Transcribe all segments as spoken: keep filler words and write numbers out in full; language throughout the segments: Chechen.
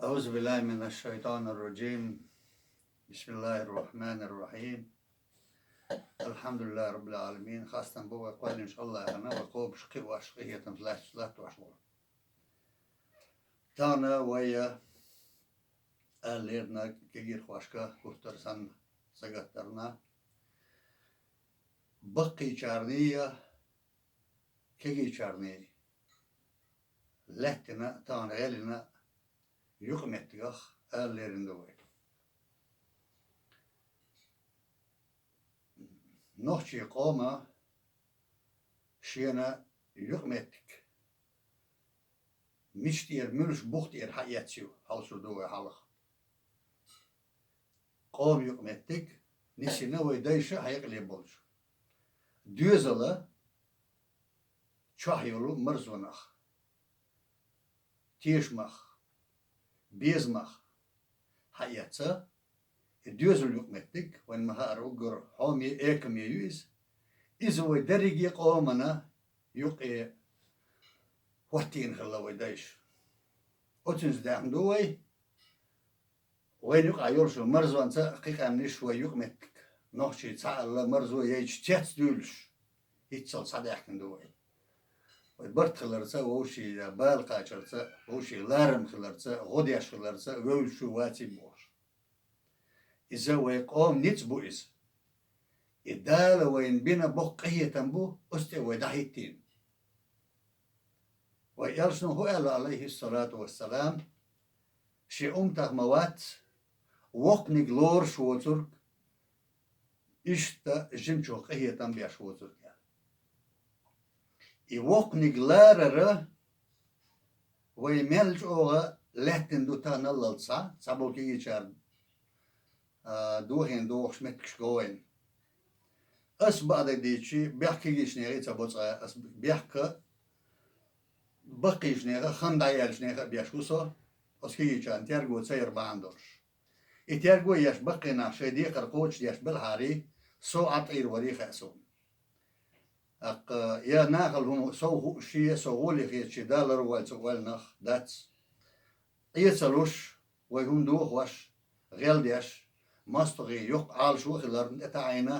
أعوذ بالله من الشيطان الرجيم. بسم الله الرحمن الرحيم. الحمد لله رب العالمين. Хастам бу вай кхоьллинчу АллахӀана, вай кхобуш кхиош, къинхетамца латтош, латтош волу. Тахана вай ала лерина кегийрхошка гуттар санна сагатдарна. Баккхийчарний, кегийчарний лаьттина, тахана гӀелина юкъаметтигах ала лерина ду вай. Нохчийн къома шена юкъаметтиг мича тӀера, муьлш бух тӀера хьаэцна ю, хьовсур ду вай хьалха. Къома юкъаметтиг нисйина вай дайша хьекъале болчу доьзала чохь йолу марзонах, тешамах, безамах хьаэцна, и доьзал юкъаметтиг, вайн ма-хаъара, уггар хьоме, экаме ю иза. Иза вай дерриге къомана юкъе хӀоттийна хилла вай дайша. Оцуьнца даьхна ду вай. Вайна юкъахь йолчу марзонца кхин къаьмнаш вай юкъаметтиг, нохчийн цхьаалла марзо яйча цец дуьйлуш, хӀинццалц схьадаьхкина ду вай. Вай барт хиларца, вовшийн бала кхачарца, вовшийн ларам хиларца, гӀо деш хиларца, вевзаш ву, ваций бохуш. Иза вай къоман ницкъ бу иза. И Дала вайна бина боккха къинхетам бу, оцу тӀе вай дӀахӀиттийна. Вай элчано хӀун аьлла, алейхиссалату вассалам, шен умматах ма вац воккханиг лоруш воцург, иштта жимачух къинхетам беш воцург аьлла. И воккханиг ларар вай мел чӀогӀа лаьттина ду таханаллалц, цхьаболу кегийчара а, дохийна дохуш меттигаш го вайна. Ас бакъдерг дийцича, бехк кегийчарна а ца бо цкъа, ас бехк баккхийчарна а, хан дӀаяьллачарна а беш ву со, ас кегийчарна терго ца яр бахьана долуш. И терго еш баккхий нах шайн декхар кхочушдеш белахьарий, со Ӏа тӀера варий хаьа суна. ТӀаккха я нахала хӀума сов хууш, шен а сов гӀоле хеташ, шен далар а ваьлла ца ваьлла нах дац. Ӏе ца луш, вай хӀума дохош, гӀелдеш, мостагӀий йоккха Ӏалашо а хиларна, тӀетаӀийна,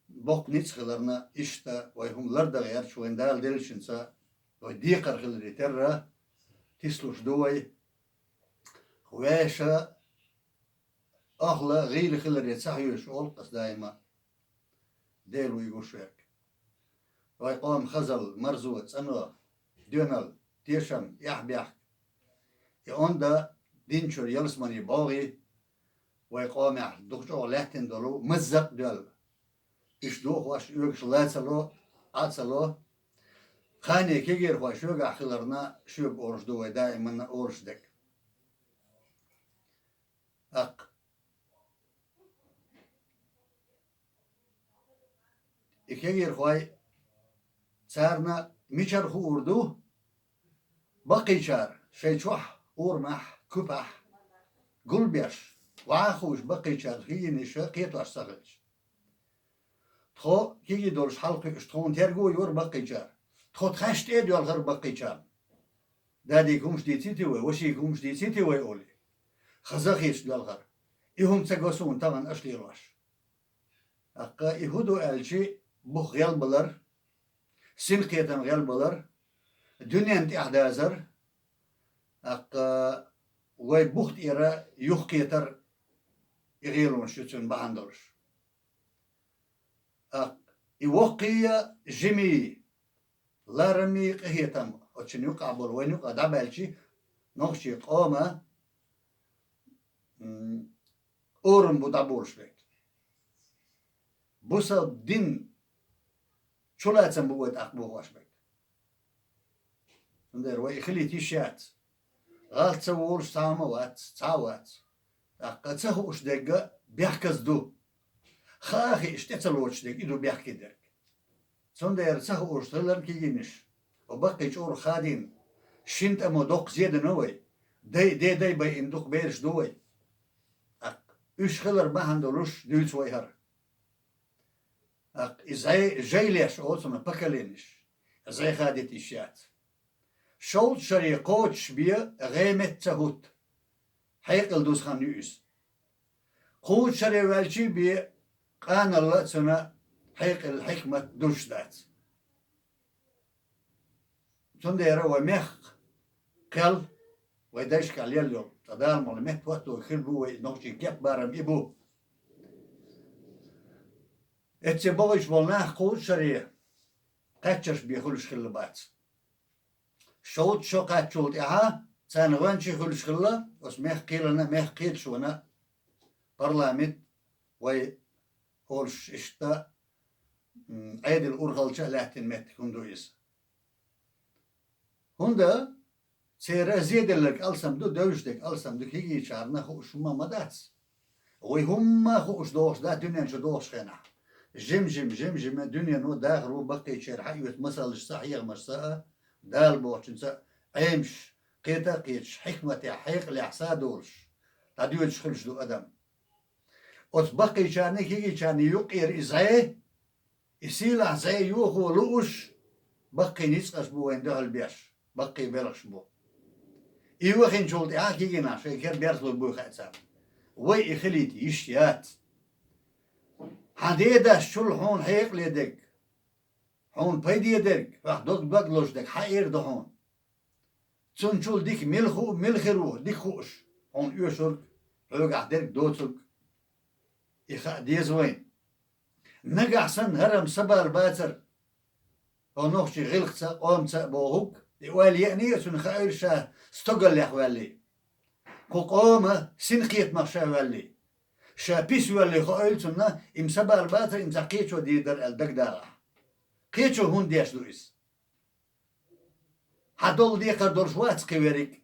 боккха ницкъ хиларна, иштта вай хӀума лардан гӀерташ, вайна Дала деллачуьнца вай декхар хиларе терра, тислуш ду вай. Вешан, ахла гӀийла хиларе ца хьоьжуш олу ас даима. Дела вуй гуш верг. Вай къоман хазалла, марзо, цӀано, доьналла, тешам, эхь-бехк. И онда динчуьра ялсаманин бӀогӀий вай къомехь дукха чӀогӀа лаьттина долу маззакъ доьлла. Уьш дохош, оьгуш ла ца ло, Ӏа ца ло. Кхане кегийрхой шоьгахь хиларна, шоьга олуш ду вай даиманна олуш дерг. ТӀаккха и кегийрхой, царна мичара хуур ду, баккхийчара шайн чохь, урамехь, куьпахь гулбеш, ваха а хууш баккхийчара хииниша кхетош ца хилча. Тхо кегий долуш хьалакхуьуш, тхуна терго а йора баккхийчара. Тхо тхаьш тӀе а доьлхара баккхийчарна. Дадийга хӀумаш дийцийти вай, вашийга хӀумаш дийцийти вай олий. Хаза а хеташ доьлхара. И хӀума ца го суна тахана аша лелош. ТӀаккха и хӀун ду аьлчи, бух гӀелбалар, синкхетам гӀелбалар, дуьненна тӀаьхьадазар, тӀаккха вай бух тӀера юхакхетар, и гӀелонаш ю цуьнан бахьана долуш. ТӀаккха и воккхий а, жимий, ларамий, къинхетам оцу шина юкъахь болу вайна юкъа дӀабаьлчи, нохчийн къома, м, орам бу дӀаболуш верг. Бусалба дин чулацам бу вай тӀаккха бохош берг. Цундела вай и хилийта йиш яц. ГӀалт ца волуш цхьа а ма вац, цхьа а вац. ТӀаккха ца хууш дерг бехказа ду. Хаа хиъаш тӀе ца лоцуш дерг, и ду бехке дерг. Цундела ца хууш хиларна кегийнаш, о баккхий чӀогӀа хадийна, шина тӀамо доккха зе дина вай, дай, дедай байина дукха бераш ду вай. ТӀаккха уьш хилар бахьана долуш дуьйцу вай хӀара. ТӀаккха и зӀе, жайлеш оцунах поколениш, зӀе хадийта йиш яц. Шовзткъа шаре кхочуш бен гӀемет ца хӀутту. хьекъал дуза хан ю иза. Кхузткъа шаре ваьлча бен къаналла а цунна хьекъал, хьикмат дузаш дац. Цундела вай мехка кхел, вай дайшкахь лелла йолу, цкъа Дала мукъ лахь, меттахӀотто хир бу вай, нохчийн кеп-барам и бу. Эццахь бохуьйтуш болу нах кхузткъа шаре кхаьчнарш бен хуьлуш хилла бац. Шовзткъа шо кхаьччул тӀаьхьа царна гӀоьнчий хуьлуш хилла, оцу мехкан кхелана а, мехкан кхеташонан а парламент вай олуш иштта, м, Ӏедал урхалча а лаьттина меттиг хӀунда ду иза. ХӀунда церан зеделларг алсам ду, девзаш дерг алсам ду, кегийчарна хууш хӀумма ма дац. Вай хӀумма а хууш дохуш дац дуьнен чу дохуш хенахь. Жим-жима, жим-жима дуьнено дахар ву баккхийчеран хьаоьцу масалшца а, хьехамашца а, Дала бохучуьнца а, Ӏемаш, кхета а кхеташ, хьикматехь, хьекъалехь са а долуш, дӀадоьдуш хуьлуш ду адам. Оцу баккхийчарний, кегийчарний юккъера и зӀе, и сийлахь зӀе йохо лууш, баккхий ницкъаш бу вайна дуьхьал беш, баккхий белхаш бу. И вахинчул тӀаьхьа кегийнаш шайн кера берзалур буй хаьа царна. Вай и хилийта йиш яц. Хьан дедачул хьуна хьекъале дерг, хьуна пайде дерг, хьох дог-дог лозуш дерг хьан эр ду хьуна? Цунчул дика мила хуу, мила хир ву, дика хууш, хьуна оьшург, хьоьгахь дерг доцург. И хаа деза вайна. Нагахь санна хӀара-м са бала бацара, хьо нохчийн гӀиллакхца а, къомца а бохург, и ойла еъний а цунна хаийла ша стогаллех ваьллий. Кху къоман синкхетамах ша ваьллий. Ша пис воьллий хоийла цунна, и-м са бала бацара, и-м цхьа кхечо дийр дара аьлла дагадалахь. Кхечо хӀунда деш ду иза? Хьан долу декхар долуш вац кхин верриг а.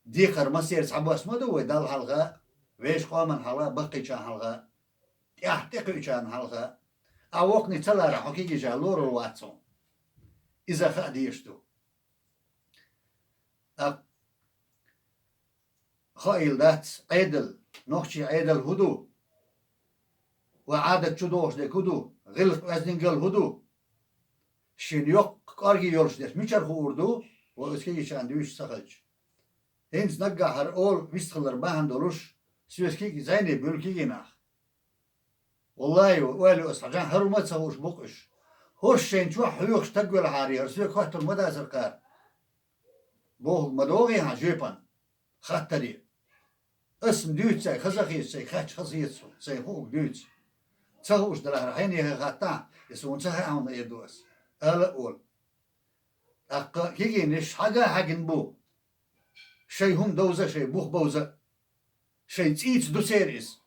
Декхар массеран цхьабосса ма ду вай Далла хьалха, вешан къоман хьалха, баккхийчарна хьалха, тӀаьхьа тӀекхуьучарна хьалха. Ахь воккханиг ца ларахь, хьо кегийчарна лорур вац хьуна. Иза хаа дезаш ду. ТӀаккха хаийла дац Ӏедал, нохчийн Ӏедал хӀун ду? Ва Ӏадат чу дохуш дерг хӀун ду? ГӀиллакх-оьздангалла хӀун ду? Шена йоккха кӀорге йолуш дерш мичара хуур ду, ва оцу кегийчарна дуьйцуш ца хилча? ХӀинца наггахь хӀара олу вистхилар бахьана долуш, соьца кег зӀене буьллу кегийнах. Валлахи, ойла ю аса, хьажахь, хӀара хӀума а ца хууш бу-кх уьш. ХӀорш шайн чохь хьоьхуш стаг велахьара, хӀара соьга хоттур ма дацара кхара. Бохург ма догӀий хьан жоьпана, хаттаре. Ас-м дуьйцу цаьрга, хаза а хета, сайга хаьттича хаза хета суна, сайна хууг дуьйцу. Ца хууш делахь, хьайна хаттахь, и суна ца хаьа хьуна эр ду ас, ала а олу. ТӀаккха кегийнаш хьага а хьаьгна бу. Шайн хӀума довза а, шайн бух бовза а. Шайн цӀийца ду церан иза.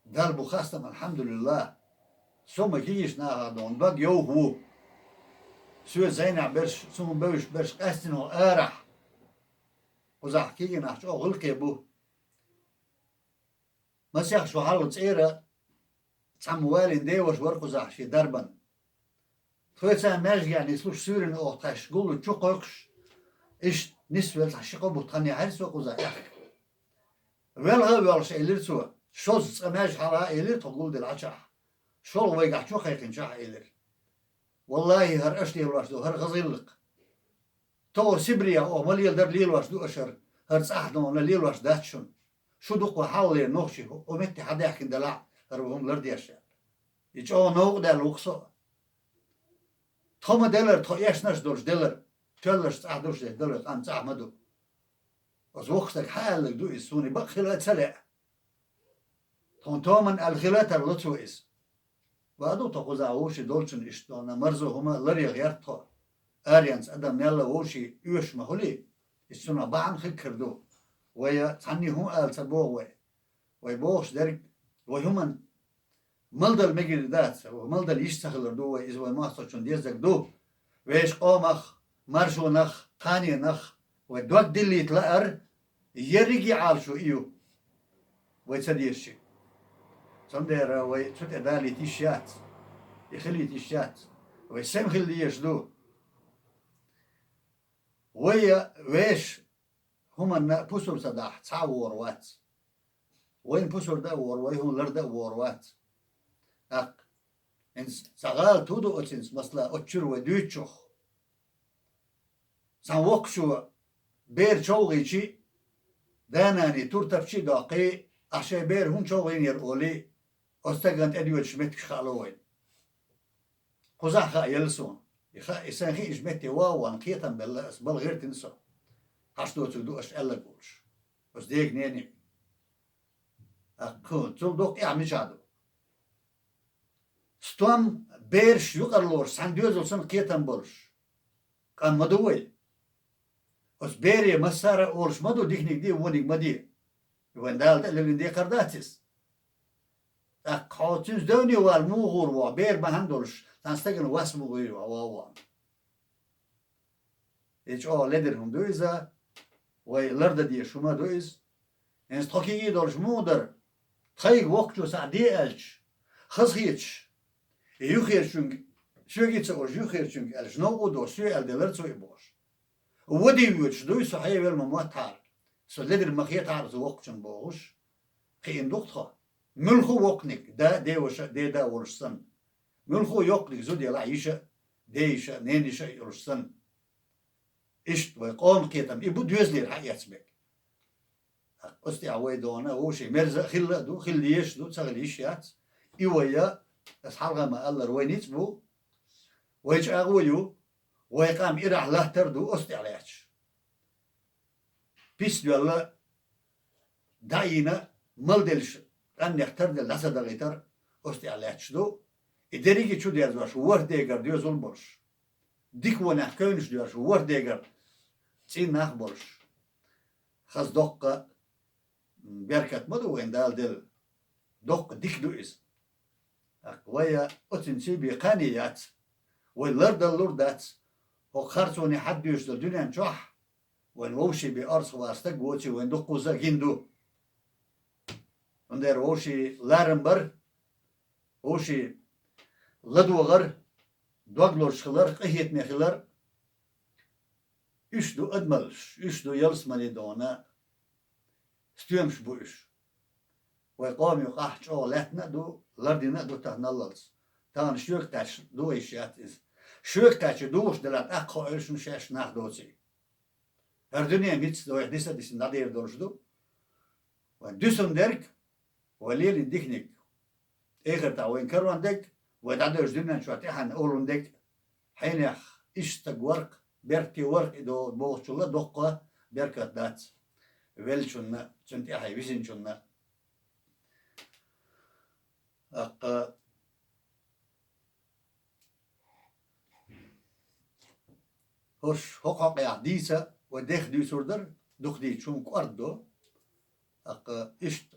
Далла бу хастам, алхьамдулиллахӀ. Со ма кегийчу нахах дона дог йовха ву. Соьца зӀенехь берш, суна бевзаш берш къаьстина хӀокху арахь. Кхузахь кегийнаш чӀогӀа гӀиллакхе бу. Масех шо хьалха цӀера цхьамма валийна деваша вара кхузахь шен дарбан. Тхоьца маьждигехь нислуш суьйранна оха тхаьш гуллучу чу кхойкхуш, иштта нисвелла цхьа ши-кхо бутт хан яьхьира со кхузахь аьхка. Велха а воьлхуш элира цо, шозза цкъа маьждиг хьалха элира тхо гулделла Ӏачахь. ШолгӀа вайгахь чу кхайкхинчохь элира. ВаллахӀи, хӀара аша лелош ду, хӀара хаза гӀиллакх. ТогӀур Сибрех оха ма леладара лелош ду аша хӀара, хӀара цӀахь дона лелош дац шуна. Шу дукха хьалхалера нохчий, хӀокху метте хьадаьхкина делахь а, хӀара вай хӀума лардеш аьлла. И чӀогӀа новкъа даьлла ву-кх со. Тхо ма делара, тхо эшнаш долуш делара, тоьлларш цӀахь долуш делара, къам цӀахь ма ду. Оцу воккхачу стага хьааьлларг ду иза, суна и бакъ хила а ца лаьа. Тхуна томан аьлла хила а тарло цо иза. Ва ду тхо кхузахь вовший долчунна иштта дона марзо хӀума ларъе гӀерта тхо. Аренца адам мелла вовший оьшуш ма хуьлий, иза цунах бахьана хир ду. Вай цхьанний хӀун ала ца боху вай. Вай бохуш дерг, вай хӀуманна малдала мегар дац, вай малдала йиш ца хилар ду вай, иза вай мостагӀчунна дезарг ду. Вешан къомах, маршонах, кханенах вай дог диллийта лаар, ерриге а Ӏалашо и ю вай ца дезачийн. Цундела вай цу тӀе далийта йиш яц, и хилийта йиш яц. Вай сема хила дезаш ду. Вай вешан хӀуманна пусар ца дахь, цхьа а вогӀур вац. Вайна пусар дан а вогӀур, вай хӀума лардан а вогӀур вац. ТӀаккха хӀинца цхьа гӀалат хӀун ду оцуьнца, масала, оцу чуьра вай дуьйцучух? Цхьана воккхачо бер чӀоагӀийчи, да-нана тур тапчи доккхий, ахь шайн бер хӀун чӀоагӀийнера олий, оцу стагана тӀедоьдуш меттигаш хаало вайна. Кхузахь хаа елла суна. И ха-, и сайн хиъначу метте ван-ван кхетам белла, ас бала гӀиртина со. Хьаш доцург ду аша аьлларг волуш. Оцу дега нене. ТӀаккха цул доккха эхь мичахь ду? Стом бераш юкъарлоруш, цхьана доьзал санна кхетам болуш. Къам ма ду вай. Оцу бере массара а олуш ма ду, диканиг де, вониг ма де. Вайн Дала тӀе лелийна декхар дац иза. ТӀаккха хьо цуьнца девне вала муха гӀур ву, бер бахьана долуш, цхьана стагана вас муха гӀур ву, ван-ван. И чӀогӀа ледара хӀума ду иза, вай лардан дезаш хӀума ду иза. ХӀинца тхо кегий долуш муха дара? Тхайга воккхачо схьа де аьлча, хазахеташ, и юххерчуьнга, соьга и ца олуш, юххерчуьнга аьлча, новкъа а доцуш, соь аьлла делара цо и бохуш. Вади воьдуш дуй, со хьевел ма моттахьара, со ледара ма хетахьара со воккхачун бохуш, кхиъна ду-кх тхо. Муьлхха а воккханиг, да, деваша, деда а волуш санна. Муьлхха а йоккханиг зуда елахь йиша а, дейиша а, ненайиша а йолуш санна. Иштта вай къоман кхетам, и бу доьзалера хьаэцна берг. Оцу тӀехь вай догӀна вовшийн мерза а хилла а ду, хила дезаш а ду, ца хила йиш яц. И вай, ас хьалха ма-аллара, вай ницкъ бу, вай чӀагӀо ю, вай къам ирахь латтар а ду оцу тӀехь лаьтташ. Пис доьлла, дӀаийна, мала деллаш, къаьмнех тарделла дӀа ца дахийтар оцу тӀехь лаьтташ ду. И дерриге а чу дерзош, ворхӀ дегара доьзал болуш, дика вонехь кевнаш доьрзуш, ворхӀ дегара цӀийнах а болуш. Хаза доккха беркат ма ду вайна Дала делла. Доккха дика ду иза. ТӀаккха вай оцуьнца бен кхане яц. Вай лардаллур дац. ХӀокху харцоне хьаддоьжуш долу дуьнен чохь вайн вовшийн бен орцахвала стаг воций вайн дуккхузза а гина ду. Цундела вовшийн ларам бар, вовшийн ладогӀар, дог лозуш хилар, къинхетаме хилар, уьш ду адамаш, уьш ду ялсамане догӀна стоьмаш бу уьш. Вай къоман юкъахь чӀогӀа лаьттина а ду, лардина а ду таханаллалц. Тахана шоьга кхаьчна дугӀуш яц иза. Шоьга кхаьчча дугӀуш делахь, тӀаккха хо Ӏуьллуш шаьш нах доций. ХӀара дуьне мица вайх диса а дисина дӀадер долуш ду. Вайн дуьсун дерг, вай лелийна диканиг, эхартахь вайн карон дерг, вай дӀадевлча дуьнен чохь тӀаьхьенна олун дерг, хьенех иштта стаг варх, беркате варх и до бохучулла доккха беркат дац веллачунна, цуьнан тӀаьхье висинчунна. ТӀаккха хӀорш хӀокху хьокъехь дийца вай дех дуьйцур дара, дукха дийцча хӀума кӀордадо. ТӀаккха иштта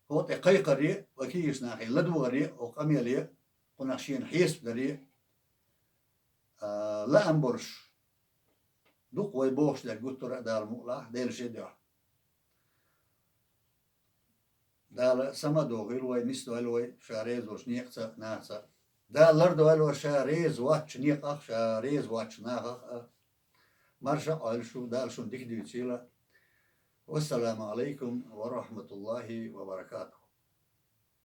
хӀокху тӀе кхайкхаре, вай кегийчу нахе ладогӀаре, хӀокху къамеле, кхунах шена хьесап даре, а, лаам болуш ду-кх вай бохуш дерг гуттара а Дала мукъалахь, Делан шен дуьхьа. Дала сама а дохийла вай, нисдойла вай Ша реза волчу некъаца а, нахаца а. Дала лардойла вай Ша реза воцчу некъах, Ша реза воцчу нахах а. Марша а Ӏойла шу, Дала шуна дика дуьйцийла. Вассаламу алайкум ва рахматуллахи ва баракатух.